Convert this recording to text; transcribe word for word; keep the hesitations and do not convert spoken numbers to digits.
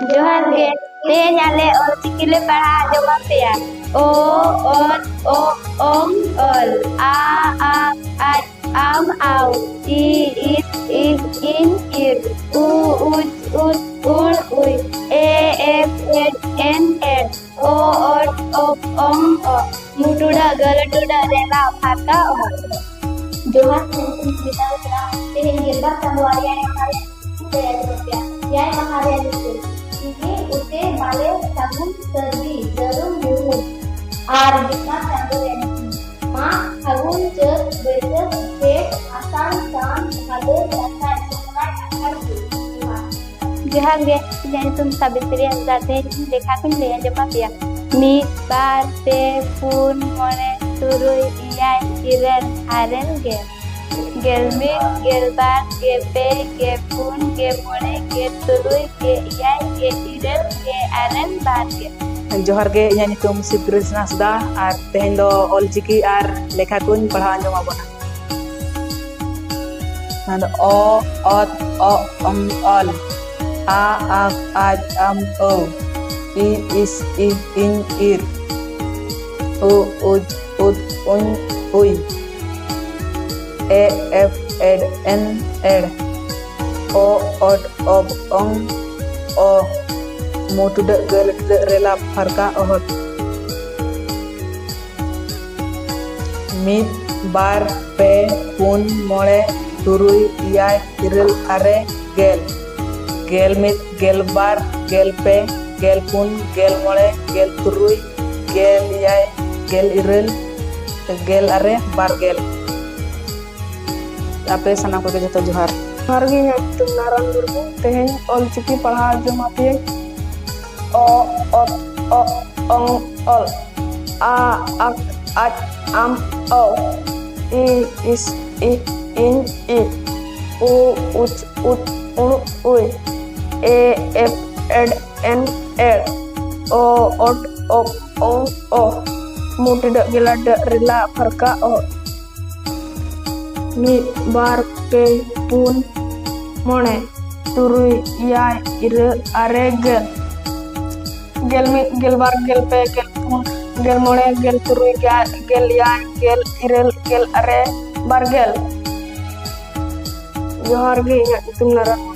ᱡᱚᱦᱟᱨ ᱜᱮ᱾ ᱛᱮᱦᱮᱧ ᱟᱞᱮ ᱚᱞᱪᱤᱠᱤ ᱞᱮ ᱯᱟᱲᱦᱟᱣ ᱟᱸᱡᱚᱢ ᱟᱯᱮᱭᱟ᱾ ᱚ, ᱚᱛ, ᱚ, ᱚᱝ, ᱚᱞ᱾ ᱟ, ᱟ, ᱟᱡ, ᱟᱢ, ᱟᱣ᱾ ᱤ, ᱤᱥ, ᱤᱥ, ᱤᱧ, ᱤᱨ᱾ ᱩ, ᱩᱪ, ᱩᱪ, ᱩᱲ, ᱩᱭ᱾ ᱮ, ᱮᱯ, ᱮᱰ, ᱮᱱ, ᱮᱰ᱾ ᱚ, ᱚᱴ, ᱚᱯ, ᱚᱝ, ᱚ᱾ ᱢᱩ ᱴᱩᱰᱟᱹᱜ ᱜᱟᱹᱞ ᱴᱩᱰᱟᱹᱜ ᱨᱮᱞᱟ ᱯᱷᱟᱨᱠᱟ ᱚᱦᱚ᱾ ᱡᱚᱦᱟᱨ, ᱤᱧ ᱧᱩᱛᱩᱢ ᱥᱩᱱᱤᱛᱟ ᱵᱮᱥᱨᱟ᱾ ᱛᱮᱦᱮᱧ ᱜᱮᱞᱵᱟᱨ ᱪᱟᱸᱫᱳ ᱨᱮᱭᱟᱜ ᱢᱟᱦᱟ ᱨᱮ ᱤᱧ ᱞᱟᱹᱭ ᱟᱸᱡᱚᱢ ᱟᱯᱮᱭᱟ᱾ ᱮᱭᱟᱭ ᱢᱟᱦᱟ ᱨᱮᱭᱟᱜ ᱧᱩᱛᱩᱢ: ᱥᱤᱸᱜᱤ, ᱩᱛᱮ, ᱵᱟᱞᱮ, ᱥᱟᱹᱜᱩᱱ, ᱥᱟᱹᱨᱫᱤ, ᱡᱟᱹᱨᱩᱢ, ᱧᱩᱦᱩᱢ᱾ ᱟᱨ ᱜᱮᱞᱵᱟᱨ ᱪᱟᱸᱫᱳ ᱨᱮᱭᱟᱜ ᱧᱩᱛᱩᱢ: ᱢᱟᱜᱽ, ᱯᱷᱟᱹᱜᱩᱱ, ᱪᱟᱹᱛ, ᱵᱟᱹᱭᱥᱟᱹᱠᱷ, ᱡᱷᱮᱸᱴ, ᱟᱥᱟᱲ, ᱥᱟᱱ, ᱵᱷᱟᱫᱚᱨ, ᱫᱟᱸᱥᱟᱭ, ᱥᱚᱦᱨᱟᱭ, ᱟᱸᱜᱷᱟᱲ, ᱯᱩᱥ᱾ ᱡᱚᱦᱟᱨ ᱜᱮ, ᱤᱧᱟᱹᱜ ᱧᱩᱛᱩᱢ ᱥᱟᱵᱤᱛᱨᱤ ᱦᱟᱸᱥᱫᱟ᱾ ᱛᱮᱦᱮᱧ ᱤᱧ ᱞᱮᱠᱷᱟ ᱠᱚᱧ ᱞᱟᱹᱭ ᱟᱸᱡᱚᱢ ᱟᱯᱮᱭᱟ᱾ ᱢᱤᱫ, ᱵᱟᱨ, ᱯᱮ, ᱯᱩᱱ, ᱢᱚᱬᱮ, ᱛᱩᱨᱩᱭ, ᱮᱭᱟᱭ, ᱤᱨᱟᱹᱞ, ᱟᱨᱮᱞ, ᱜᱮᱞ᱾ ᱜᱮᱞ ᱢᱤᱫ, ᱜᱮᱞ ᱵᱟᱨ, ᱜᱮᱞ ᱯᱮ, ᱜᱮᱞ ᱯᱩᱱ, ᱜᱮᱞ ᱢᱚᱬᱮ, ᱜᱮᱞ ᱛᱩᱨᱩᱭ, ᱜᱮᱞ ᱮᱭᱟᱭ, ᱜᱮᱞ ᱤᱨᱟᱹᱞ, ᱜᱮᱞ ᱟᱨᱮᱞ, ᱵᱟᱨ ᱜᱮᱞ᱾ ᱡᱚᱦᱟᱨ ᱜᱮ, ᱤᱧᱟᱹᱜ ᱧᱩᱛᱩᱢ ᱥᱤᱵᱽ ᱠᱨᱤᱥᱱᱟ ᱦᱟᱸᱥᱫᱟ ᱟᱨ ᱛᱮᱦᱮᱧ ᱫᱚ ᱚᱞᱪᱤᱠᱤ ᱟᱨ ᱞᱮᱠᱷᱟ ᱠᱚᱧ ᱯᱟᱲᱦᱟᱣ ᱟᱸᱡᱚᱢ ᱟᱵᱚᱱᱟ᱾ ᱚᱱᱟ ᱫᱚ ᱚ, ᱚᱛ, ᱚ, ᱚᱢ, ᱚᱞ᱾ ᱟ, ᱟᱠ, ᱟᱡ, ᱟᱢ, ᱟᱹᱣ᱾ ᱤ, ᱤᱥ, ᱤ, ᱤᱧ, ᱤᱨ᱾ ᱩ, ᱩᱪ, ᱩᱫ, ᱩᱧ, ᱩᱭ᱾ ᱮ, ᱮᱯ, ᱮᱰ, ᱮᱱ, ᱮᱲ᱾ ᱚ, ᱚᱴ, ᱚᱵ, ᱚᱝ, ᱚ᱾ ᱢᱩ ᱴᱩᱰᱟᱹᱜ ᱜᱟᱹᱞ ᱴᱩᱰᱟᱹᱜ ᱨᱮᱞᱟ ᱯᱷᱟᱨᱠᱟ ᱚᱦᱚᱫ᱾ ᱢᱤᱫ, ᱵᱟᱨ, ᱯᱮ, ᱯᱩᱱ, ᱢᱚᱬᱮ, ᱛᱩᱨᱩᱭ, ᱮᱭᱟᱭ, ᱤᱨᱟᱹᱞ, ᱟᱨᱮ, ᱜᱮᱞ᱾ ᱜᱮᱞ ᱢᱤᱫ, ᱜᱮᱞ ᱵᱟᱨ, ᱜᱮᱞ ᱯᱮ, ᱜᱮᱞ ᱯᱩᱱ, ᱜᱮᱞ ᱢᱚᱬᱮ, ᱜᱮᱞ ᱛᱩᱨᱩᱭ, ᱜᱮᱞ ᱮᱭᱟᱭ, ᱜᱮᱞ ᱤᱨᱟᱹᱞ, ᱜᱮᱞ ᱟᱨᱮ, ᱵᱟᱨ ᱜᱮᱞ᱾ ᱟᱯᱮ ᱥᱟᱱᱟᱢ ᱠᱚᱜᱮ ᱡᱚᱛᱚ ᱡᱚᱦᱟᱨ᱾ ᱡᱚᱦᱟᱨ ᱜᱮ, ᱤᱧᱟᱹᱜ ᱧᱩᱛᱩᱢ ᱱᱟᱨᱟᱱ ᱢᱩᱨᱢᱩ᱾ ᱛᱮᱦᱮᱧ ᱚᱞ ᱪᱤᱠᱤ ᱯᱟᱲᱦᱟᱣ ᱟᱸᱡᱚᱢ ᱟᱯᱮᱭᱟᱹᱧ᱾ ᱚ, ᱚᱛ, ᱚ, ᱚᱝ, ᱚᱞ᱾ ᱟ, ᱟᱠ, ᱟᱡ, ᱟᱢ, ᱚ᱾ ᱤ, ᱤᱥ, ᱤ, ᱤᱧ, ᱤ᱾ ᱩ, ᱩᱪ, ᱩᱫ, ᱩᱬ, ᱩᱭ᱾ ᱮ, ᱮᱯ, ᱮᱰ, ᱮᱱ, ᱮᱲ᱾ ᱚ, ᱚᱴ, ᱚᱯ, ᱚᱝ, ᱚ᱾ ᱢᱩ ᱴᱤᱰᱟᱹᱜ ᱜᱮᱞᱟ ᱰᱟᱹᱜ ᱨᱮᱞᱟ ᱯᱷᱟᱨᱠᱟ ᱚ᱾ ᱢᱤᱫ, ᱵᱟᱨ, ᱯᱮ, ᱯᱩᱱ, ᱢᱚᱬᱮ᱾ ᱛᱩᱨᱩᱭ, ᱮᱭᱟᱭ, ᱤᱨᱟᱹᱞ, ᱟᱨᱮ, ᱜᱮᱞ᱾ ᱜᱮᱞ ᱢᱤᱫ, ᱜᱮᱞ ᱵᱟᱨ, ᱜᱮᱞ ᱯᱮ, ᱜᱮᱞ ᱯᱩᱱ, ᱜᱮᱞ ᱢᱚᱬᱮ, ᱜᱮᱞ ᱛᱩᱨᱩᱭ, ᱜᱮᱞ ᱮᱭᱟᱭ, ᱜᱮᱞ ᱤᱨᱟᱹᱞ, ᱜᱮᱞ ᱟᱨᱮ, ᱵᱟᱨ ᱜᱮᱞ᱾ ᱡᱚᱦᱟᱨ ᱜᱮ, ᱤᱧᱟᱹᱜ ᱧᱩᱛᱩᱢ ᱱᱟᱨᱟᱭᱚᱱ